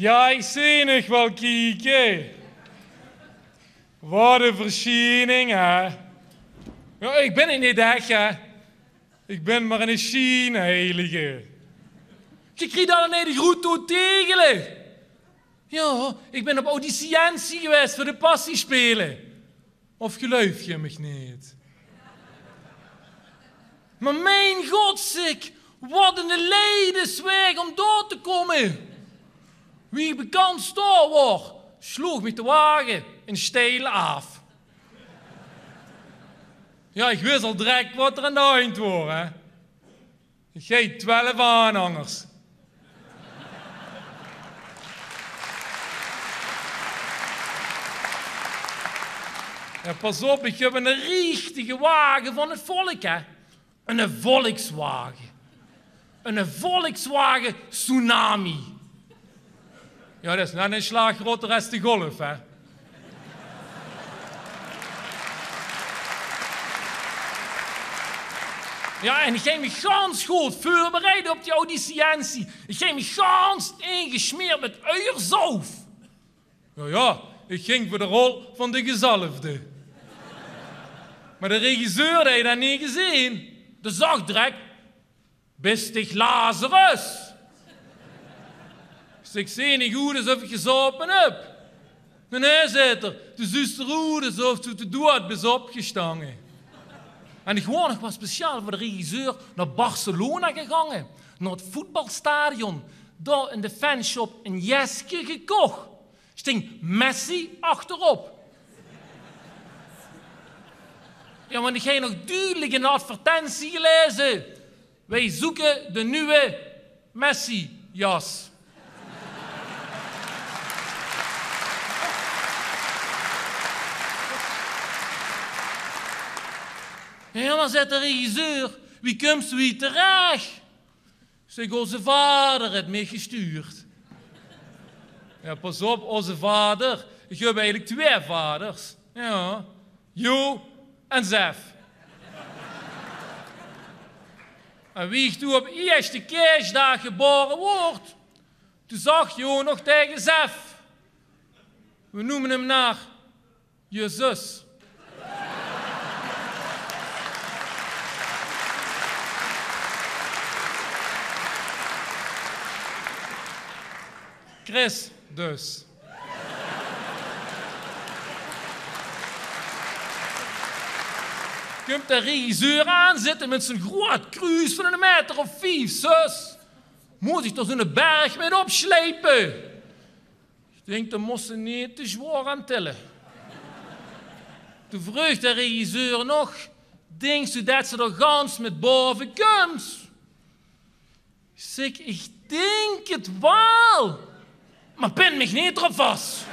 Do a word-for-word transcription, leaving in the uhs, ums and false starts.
Jao, ich zeen uch waal kieke. Wat ein versjiening, hè? Jao, ich bin 't neet ech, hè. Ich bin mer eine sjienheilige. Geer kriet allein de groete oetegele. Jao, ich bin op auditiëntie gewaes veur de Passiespeule. Of geluif geer mich neet? Mer mien god, zèk, wat eine leidenswaeg óm dao te kómme. Wie ich bekans dao waor, sloog mich de wage in Steyl aaf. Jao, ich wis al drek wat d'r aan de hand waor, hè. Geej twelf aanhangers. Jao, pas op, ich höb eine richtige wage van 't volk, hè. Eine Volkswagen. Eine Volkswagen Tsunami. Jao, det is net eine slaag groter es de Golf, hè. Jao, en ich haw mich gans good veurbereid op die auditiëntie. Ich haw mich gans ingesmeerd mit uierzauf. Jao, jao, ich ging veur de rol van de gezalfde. Mer de regisseur, dae haet det neet gezeen. Dae zag drek: "Bis dich Lazarus?" Ich zèk: "Zeen ich oet esof ich gezaope höb?" "Nae, nae," zaet 'r, "doe zuus d'r oet esof doe oet de doead bis opgestange." En ich waor nog waal speciaal veur de regisseur nao Barcelona gegange, nao 't voetbalstadion. Dao in de fanshop ein jeske gekoch. Stóng Messi achterop. Jao, want ich haw nog dudelik in de advertentie gelaeze: "Wij zoeken de nieuwe Messi-jas." "Jao, mer," zaet de regisseur, "wie kums doe hie terech?" Ich zèk: "Ózze vader haet mich gestuurd." Jao, pas op, ózze vader. Ich höb eigelik twieë vaders. Jao. Jo en Zef. En wie ich doe op ieësjte kieësjdaag gebaore woort, doe zag Jo nog taenge Zef: "We noemen hem naar je zus." Chris dus. Kump de regisseur aanzitte mit zo'n groeat kruus van eine maeter of vief, zös. Mós ich dao zo'ne berg mit opsjleipe. Ich dink, dao mós se neet te zwaor aan tille. Doe vreug de regisseur nog: "Dinks doe det se d'r gans mit baove kums?" Ich zèk: "Ich dink 't waal, mer pin mich neet d'rop vas."